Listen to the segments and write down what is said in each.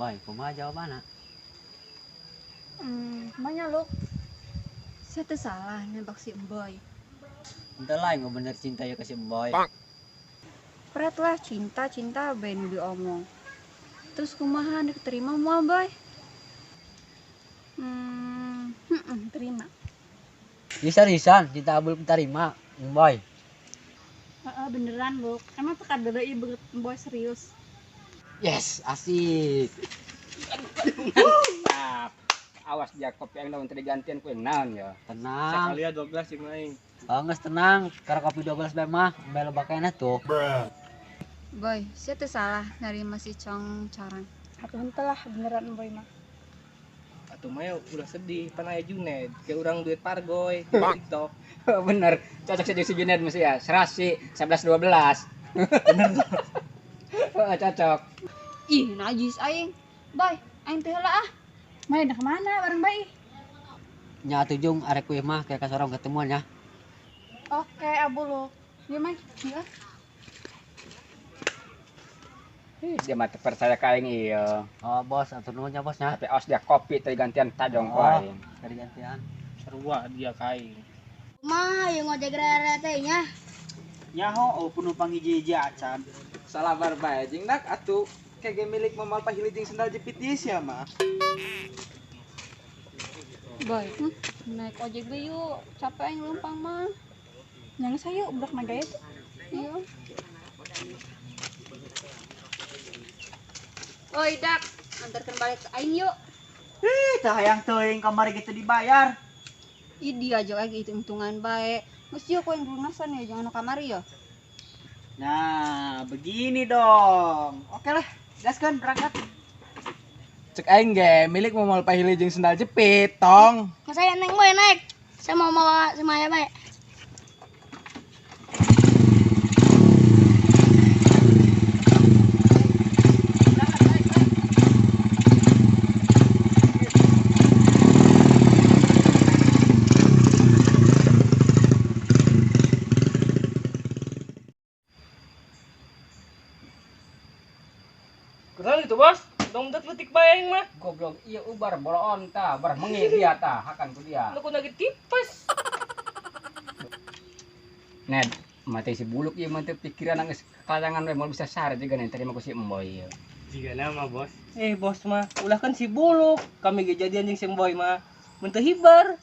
Boy, kumaha jawabanna? Kumanya lu? Saya teu salah nembak si Boy. Entah lah yang bener cinta ya ke si Boy. Pret lah cinta-cinta bae nu diomong. Terus kumaha diterima moal Boy? Terima. Bisa seriusan cinta abul terima Boy. Heeh, beneran lu. Emang teu kadeuleu beungeut Boy serius. Yes, asik. Mantap. Awas dia kopi yang naon tadi gantian ku yang naon ya. Tenang. Sekali ya 2 gelas sih aing. Oh, geus tenang, karena kopi 2 gelas bae mah, bae loba keneh tuh. Boy, saya tuh salah nerima si Cong Carang. Atuh henteu lah beneran Boy mah. Atuh mah ulah sedih, pan aya Juned, kayak urang duit pargoy di TikTok. Bener, cocok sih si Juned mesti ya, serasi 11 12. Bener. Heeh, cocok. Ih, najis aing. Boy, aing teh heula ah. Main ke mana bareng bae? Nya atuh jung arek kuih mah kayak kasorong ketemuan ya. Oke, abu lu. Yuk, Mai. Ya. Ih, dia mah teu percaya ka aing ieu. Oh, bos, atur nuhun nya bosnya. Tapi aos dia kopi tadi gantian tajong ku aing. Tadi gantian. Sarua dia ka aing. Mah, ieu ngojek rere teh nya. Nyaho, oh penumpang hiji-hiji acan. Salabar bae jeung dak atuh. Kege milik mamal pahili jeung sendal jepit ieu sia mah. Boy, naik ojek ge yuk, capek aing leumpang mah. Nyanges ayo budak naga itu. Iya. Oi, Dak, antarkan balik ke aing yuk. Ih, teu hayang teuing kamari gitu dibayar. Ih, dia aja lagi hitung-hitungan bae. Geus yuk ku aing lunasan ya, jangan nu kamari ya. Nah, begini dong. Oke lah, gaskeun berangkat. Cek aing ge milik momal pahili jeung sendal jepit, tong. Masa saya neng boy naik. Saya mau bawa semaya bae. Kenal itu, Bos? Dong dak letik bae aing mah. Goblok, ieu ubar boloon tah, bar mengi dia tah, hakan ku dia. Nu kuna ge tipes. Ned, mati si buluk ieu mah teu pikiran geus kalayangan we moal bisa sare juga nih terima ku si Emboy ieu. Jiga nama, Bos. Bos mah, ulah kan si buluk. Kami ge jadian jeung si Emboy mah. Mun teu hibar.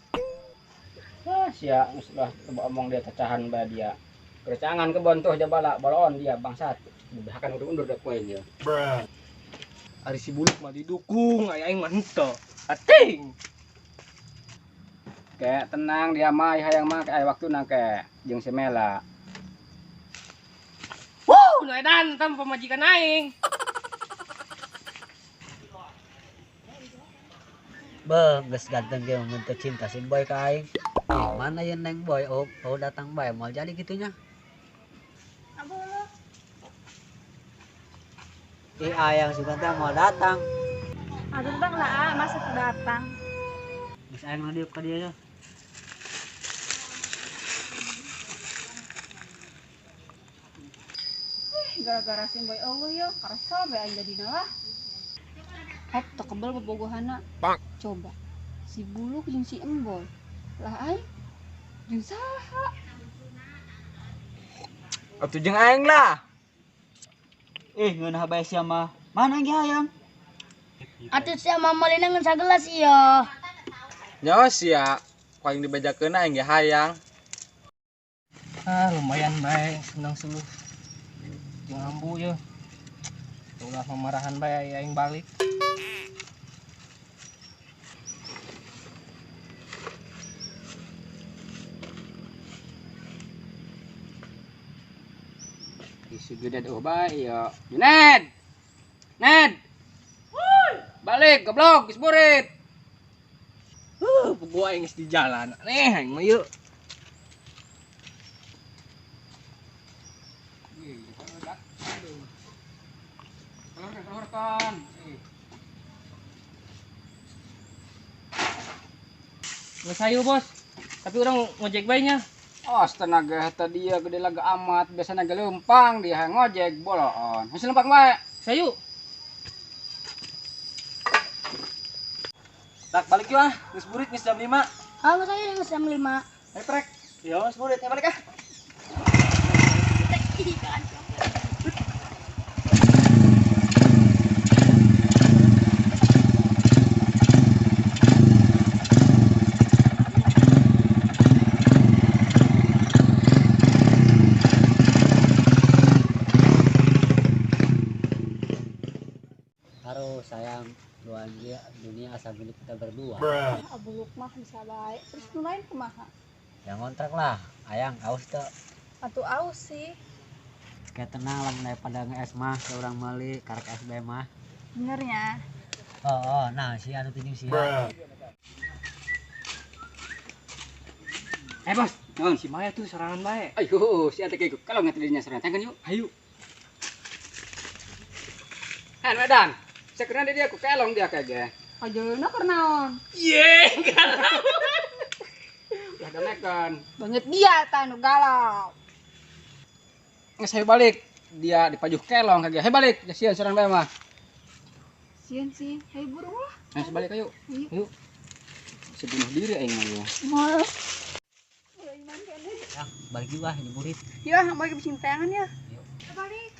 Ah, sia geus lah coba omong dia cacahan bae dia. Kerecangan kebon tuh jabala boloon dia bangsat. Hakan undur-undur da ku aing ieu. Bruh. Ari si buluk mah didukung, aya aing mah henteu. Ating. Kayak tenang dia mah hayang mah aya waktuna ke jeung si Mela. Wuh, nu edan tam pamajikan aing. Be, geus ganteng ge mun teu cinta si Boy ka aing. Ih, mana ye Neng Boy? Oh, oh datang bae moal jadi kitunya. Abu lu. Ih, ayang sugan teh mau datang. Aduh, bang lah, ah, masa teu datang. Geus aing mah diuk ka dieu ya. Ih, gara-gara si Boy eueuh ya, karasa bae aing jadina lah. Hep, teu kebel bobogohana. Coba si Buluk jeung si Emboy. Lah aing jeung saha? Atuh jeung aing lah. Ih, ngeunah bae sia mah. Mana ge hayang? Atuh sia mah meulina ngan sagelas ieu. Nyawa sia, ku aing dibejakeun aing ge hayang. Ah, lumayan bae senang suluh. Jeung ambu ye. Ulah mamarahan bae aing balik. Si Juned oh bae ya. Juned. Ned. Woi. Balik goblok geus burit. Huh, gua aing geus di jalan. Aneh aing mah yeuh. Keluarkan, keluarkan. Geus hayu, Bos. Tapi urang ngojek bae nya. Oh, tenaga tadi ya gede laga amat, biasanya gelempang dia ngojek boloon. Geus lempang bae. Sayu. Tak balik yuk ah, geus burit geus jam 5. Ah, geus aya geus jam 5. Ayo prek. Yo, geus burit, ayo balik ah. Harus sayang dua dia dunia asal milik kita berdua. Ah, buluk mah bisa bae. Terus nu lain kumaha? Yang ngontrak lah, ayang aus teu. Atuh aus sih. Kayak tenang lah daripada nge-es mah, seorang meuli karek SB mah. Bener ya. Oh, oh, nah si anu tinju si. Eh bos, naon? Si Maya tuh sorangan bae. Ayo, si ate kayak kalau nggak tidinya sorangan tangan yuk. Ayo. Han Medan. Sekarang dia aku kelong dia kayaknya. Ajeuna keur naon? Ye, galau. Ulah damekan. Banget dia tah nu galau. Nges hayu balik. Dia dipajuh kelong kagak. Hayu balik, ya sieun sorangan bae mah. Sieun sih, hayu burung lah. Ayo balik ayo. Ayo. Yuk. Sebunuh diri aing mah ya. Moal. Ulah iman keneh. Ya, balik juga ini burit. Ya, balik bising tangan ya. Yuk. Balik.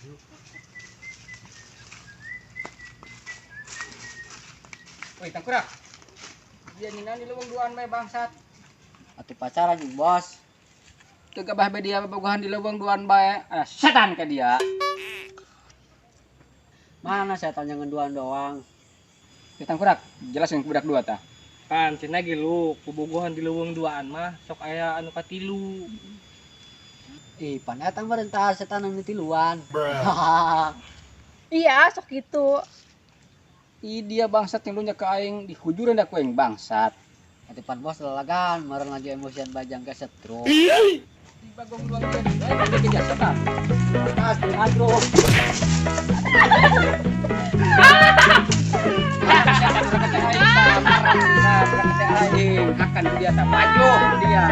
Woi, tangkurak. Dia nyinan di leuweung duaan bae bangsat. Atuh pacaran jeung bos. Teu gabah bae dia bobogohan di leuweung duaan bae. Ah, setan ka dia. Mana setan yang ngeduan doang. Ya tangkurak, jelas yang budak dua tah. Pan cenah ge lu bobogohan di leuweung duaan mah sok aya anu katilu. Ih, pan eta meureun tah setan anu tiluan. Iya, sok gitu. Ih, dia bangsat yang lunya ke aing dihujuran da ku aing bangsat. Atuh pan bos lalagan, meureun lagi emosian bajang ke stroke. Di bagong duaan dia bae dia kejar setan. Tas di agro. Akan dia tak pajuh dia.